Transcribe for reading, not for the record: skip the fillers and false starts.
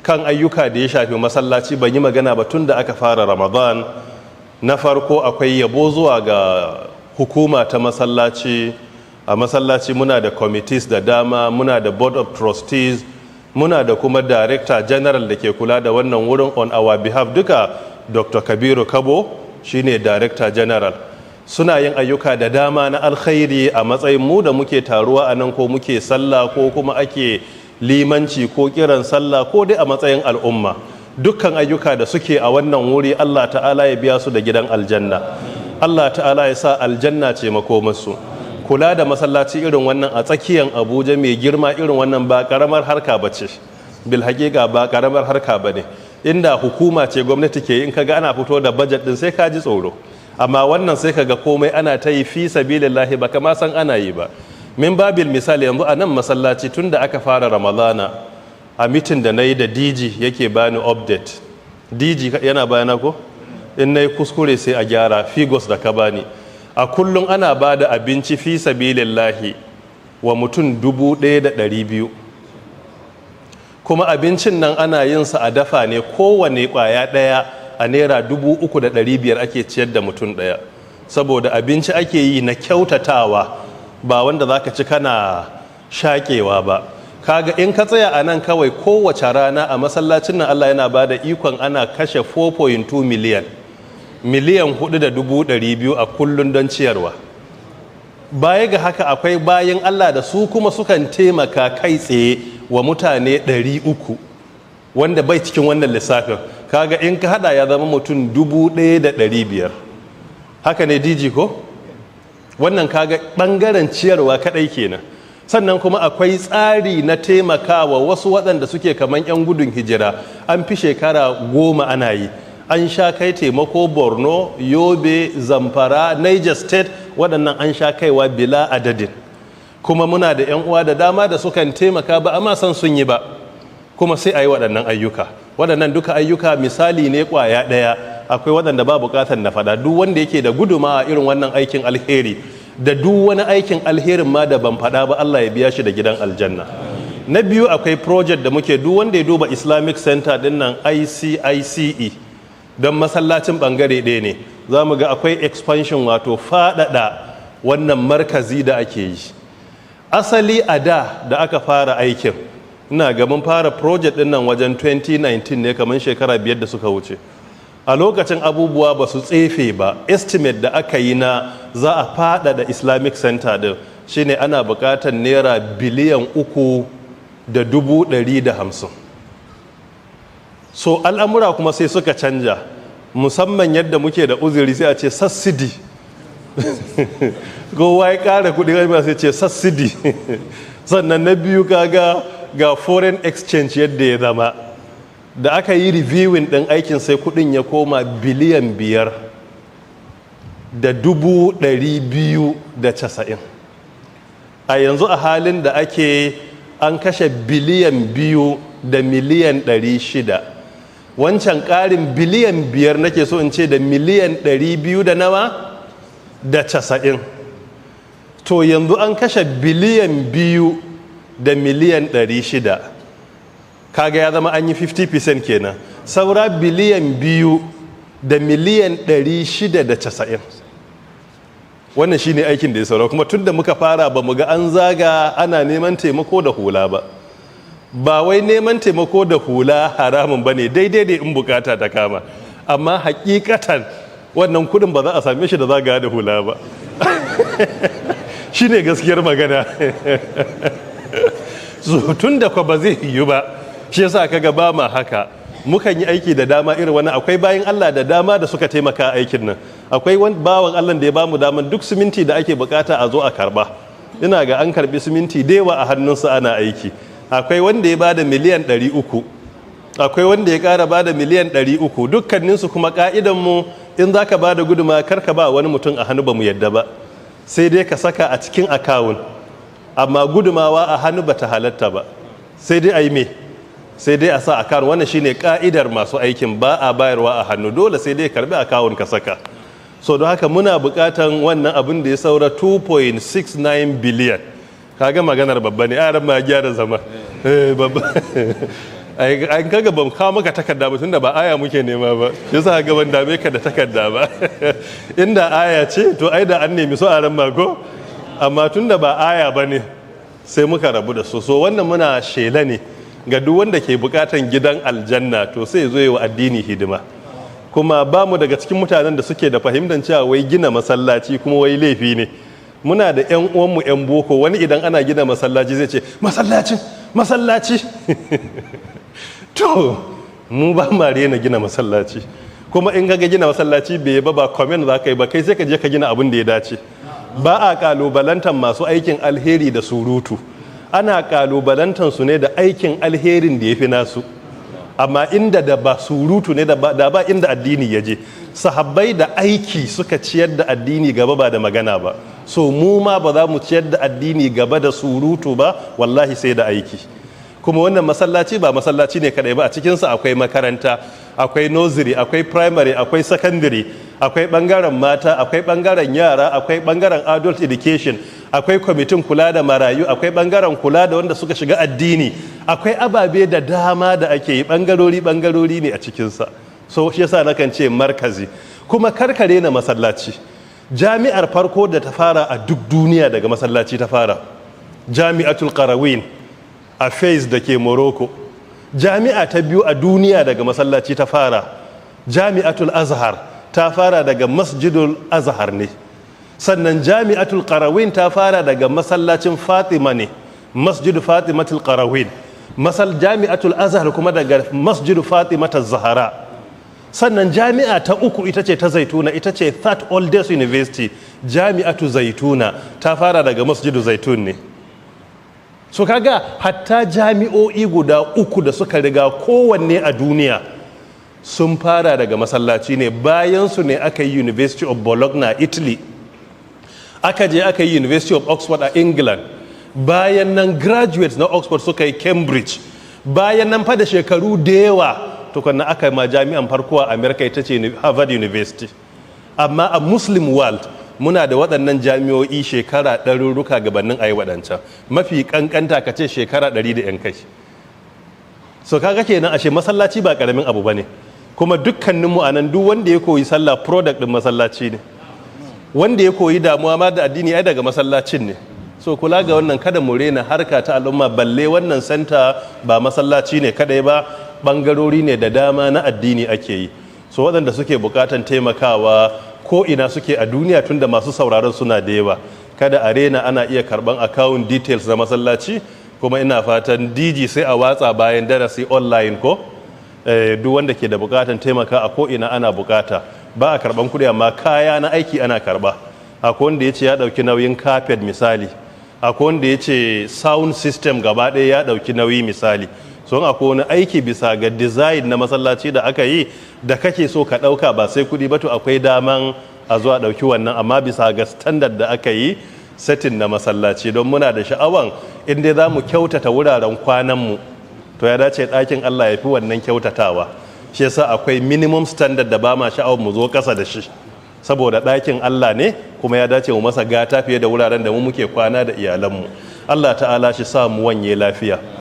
Kan ayyuka da ya shafi masallaci ban yi magana ba tun da aka fara Ramadan. Na farko, akwai yabo zuwa ga hukuma ta masallaci. A masallaci muna da committees da dama, muna da board of trustees, muna da kuma director general da ke kula da wannan wurin on our behalf duka. Dr. Kabiru Kabo shine director general. Suna yin ayyuka da dama na alkhairi a matsayin mu da muke taruwa a nan, ko muke sallah, ko kuma ake limanci ko kiran sallah, ko dai a matsayin al'umma. Dukkan ayyuka da suke a wannan wuri, Allah Ta'ala ya biya su da gidan aljanna. Allah Ta'ala ya sa aljanna ce makomarsu. Kula da masallaci irin wannan a tsakiyar Abuja mai girma irin wannan ba karamar harka ba ce. Bil hakika ba karamar harka ba ne. Inda hukuma ce, gwamnati ke, in kaga ana fito da budget din, sai ka ji tsoro. Amma wannan sai kaga komai ana ta yi fi sabilillahi, ba kama san ana yi ba. Min babil misali, yanzu a nan masallaci, tun da aka fara Ramadana, a meeting da na yi da DG, yake bani update. DG yana bayana ko in na yi kuskure sai a gyara figures da ka bani. A kullum ana ba da abinci fi sabilillahi wa mutum 1,200, kuma abincin nan ana yin sa a dafa ne, kowane kwaya ɗaya a ₦3,500 ake ciyar da mutum ɗaya, saboda abinci ake yi na kyautatawa, ba wanda za ka ci kana shaƙewa ba. Kaga in ka tsaya a nan kawai, kowace rana a masallacin nan, Allah yana ba da ikon, ana kashe 4.2 miliyan, 4.2 miliyan a kullum don ciyarwa. Baya ga haka, akwai bayan Allah da su kuma sukan taimaka kai tsaye wa mutane 300 wanda bai cikin wannan lissafin. Kaga in ka hada, ya zama mutum 1,500. Haka ne, DG, ko? Wannan kaga bangaren ciyarwa kadai kenan. Sannan kuma akwai tsari na taimakawa wasu waɗanda suke kaman 'yan gudun hijira. An fi shekara 10 ana yi. An sha kai taimako Borno, Yobe, Zamfara, Niger State. Waɗannan an sha kaiwa bila adadin. Kuma muna da 'yan uwa da dama da sukan taimaka, ba amma san sun yi ba, kuma sai a yi waɗannan ayyuka. Waɗannan duka ayyuka misali ne ƙwaya ɗaya. Akwai waɗanda ba buƙatar na faɗa. Duk wanda yake da guduma a irin wannan aikin alheri da duk wani aikin alherin ma da ban faɗa ba, Allah ya biya shi da gidan aljanna. Na biyu, akwai project da muke. Duk wanda ya duba Islamic Center din nan, ICICE, don masallacin bangare ɗaya ne, za mu ga akwai expansion, wato faɗaɗa wannan markazi da ake yi. Asali a da da aka fara aikin, ina ga mun fara project din nan wajen 2019 ne, kamar shekara 5 da suka wuce. A lokacin abubuwa ba su tsefe ba. Estimate da aka yi na za a faɗaɗa Islamic Center din shine ana buƙatar ₦3.15 biliyan. So al'amura kuma sai suka canja, musamman yadda muke da uzuri, sai a ce subsidy. Kowa ya ƙara kuɗi ba, sai ce subsidy. Sannan na biyu, kaga ga foreign exchange yadda ya zama. Da aka yi reviewing ɗin aikin, sai kuɗin ya koma 5.290 biliyan. A yanzu, a halin da ake, an kashe 2.6 biliyan. Wancan ƙarin 5 biliyan nake so in ce da miliyan 200 da nawa da 90. To yanzu an kashe 2.6 biliyan. Kaga ya zama an yi 50% kenan. Saura 2.690 biliyan. Wannan shine aikin da ya saura. Kuma tun da muka fara, ba mu ga an zaga ana neman taimako da hula ba. Ba wai neman taimako da hula haramun ba ne, daidai da in bukata ta kama, amma hakikatan wannan kudin ba za a same shi da zaga da hula ba. Shine gaskiyar magana. So tun da kwa ba zai yiwu ba, shi yasa kaga ba ma haka. Mukan yi aiki da dama irin wani. Akwai bayan Allah da dama da suka taimaka aikin nan. Akwai wani bawan Allah da ya bamu daman duk siminti da ake bukata a zo a karba. Ina ga an karbi siminti da yawa a hannunsa ana aiki. Akwai wanda ya bada miliyan 300, akwai wanda ya kara bada miliyan 300. Dukkaninsu kuma ka'idan mu, in zaka bada guduma, kar ka ba wani mutum a hannu, ba mu yadda ba. Sai dai ka saka a cikin account, amma gudumawa a hannu bata halatta ba. Sai dai a yi me? Sai dai a sa account. Wannan shine ka'idar masu aikin. Ba a bayarwa a hannu, dole sai dai karbi account ka saka. So don haka muna bukatan wannan abin da ya saura, 2.69 billion. Kaga maganar babba ne, yaran ma gyara zama babba. Ai kaga ban kawo maka takarda ba, tunda ba aya muke nema ba, shi yasa ga ban dame ka da takarda ba. Inda aya ce, to ai da an nemi su a ran mako, amma tunda ba aya ba ne, sai muka rabu da su. So wannan muna shela ne ga duk wanda ke bukatan gidan aljanna, to sai zo yi wa addini hidima. Kuma ba mu daga cikin mutanen da suke da fahimtar cewa wai gina masallaci kuma wai laifi ne. Muna da 'yan uwanmu 'yan boko, wani idan ana gina masallaci zai ce, "Masallacin, masallaci." To mu ba ma rena gina masallaci. Kuma in ga gina masallaci bai ba, ba comment za ka yi ba, kai sai ka je ka gina abin da ya dace. Ba a kalubalantar masu aikin alheri da surutu, ana kalubalantar su ne da aikin alherin da ya fi nasu. Amma inda da ba surutu ne da ba inda addini ya je. Sahabbai da aiki suka ciyar da addini gaba, ba da magana ba. So mu ma ba za mu ciyar da addini gaba da surutu ba, wallahi sai da aiki. Kuma wannan masallaci ba masallaci ne kadai ba, a cikinsa akwai makaranta, akwai nursery, akwai primary, akwai secondary, akwai bangaren mata, akwai bangaren yara, akwai bangaren adult education, akwai kwamitin kula da marayu, akwai bangaren kula da wanda suka shiga addini, akwai ababe da dama da ake yi, bangarori bangarori ne a cikinsa. So shi yasa nakan ce markazi. Kuma karkare na masallaci, jami'ar farko da ta fara a duk duniya daga masallaci ta fara, Jami'atul Qarawin a Fez da ke Morocco. Jami'a ta biyu a duniya daga masallaci ta fara, Jami'atul Azhar, ta fara daga Masjidul Azhar ne. Sannan Jami'atul Qarawin ta fara daga masallacin Fatima ne, Masjidu Fatimatul Qarawin. Masal Jami'atul Azhar kuma daga Masjidu Fatimatul Zahara. Sannan jami'a ta uku ita ce ta Zaituna, ita ce third oldest university, Jami'atu Zaituna, ta fara daga Masjidu Zaitun ne. So kaga hatta jami'o'i guda uku da suka riga kowanne a duniya sun fara daga masallaci ne. Bayan su ne aka yi University of Bologna, Italy, aka je aka yi University of Oxford a England. Bayan nan graduates na Oxford suka yi Cambridge. Bayan nan fa da shekaru da yawa tukunna aka ma jami'an farko a America, ita ce Harvard University. Amma a Muslim world muna da waɗannan jami'o'i shekara ɗaruruka gabanin a yi waɗancan. Mafi ƙanƙanta ka ce shekara 100 da 'yan kai. So kaga kenan ashe masallaci ba ƙaramin abu ba ne. Kuma dukkaninmu a nan, duk wanda ya koyi sallah product ɗin masallaci ne. Wanda ya koyi damuwa ma da addini ai daga masallacin ne. So kula ga wannan, kada mu rena harka ta al'umma, balle wannan center ba masallaci ne kadai ba, bangarori ne da dama na addini ake yi. So waɗanda suke bukatan taimakawa ko ina suke a duniya, tunda masu sauraron suna da yawa, kada a rena, ana iya karban account details na masallaci. Kuma ina fatan DG sai a watsa bayan darasi online ko duk wanda ke da bukatan taimaka a ko ina ana bukata. Ba a karban kuɗi, amma kaya na aiki ana karba. Akwai wanda ya ce ya ɗauki nauyin carpet misali, akwai wanda ya ce sound system gaba ɗaya ya ɗauki nauyi misali. So akwai wani aiki bisa ga design na masallaci da aka yi da kake so ka ɗauka, ba sai kuɗi ba, to akwai daman a zuwa ɗauki wannan, amma bisa ga standard da aka yi setting na masallaci. Don muna da sha'awan in dai za mu kyautata wuraren kwananmu, to ya dace ɗakin Allah ya fi wannan kyautatawa. Shi yasa akwai minimum standard da ba ma sha'awar mu zo ƙasa da shi, saboda ɗakin Allah ne, kuma ya dace mu masa gata fiye da wuraren da mu muke kwana da iyalanmu. Allah Ta'ala shi sa mu wanye lafiya.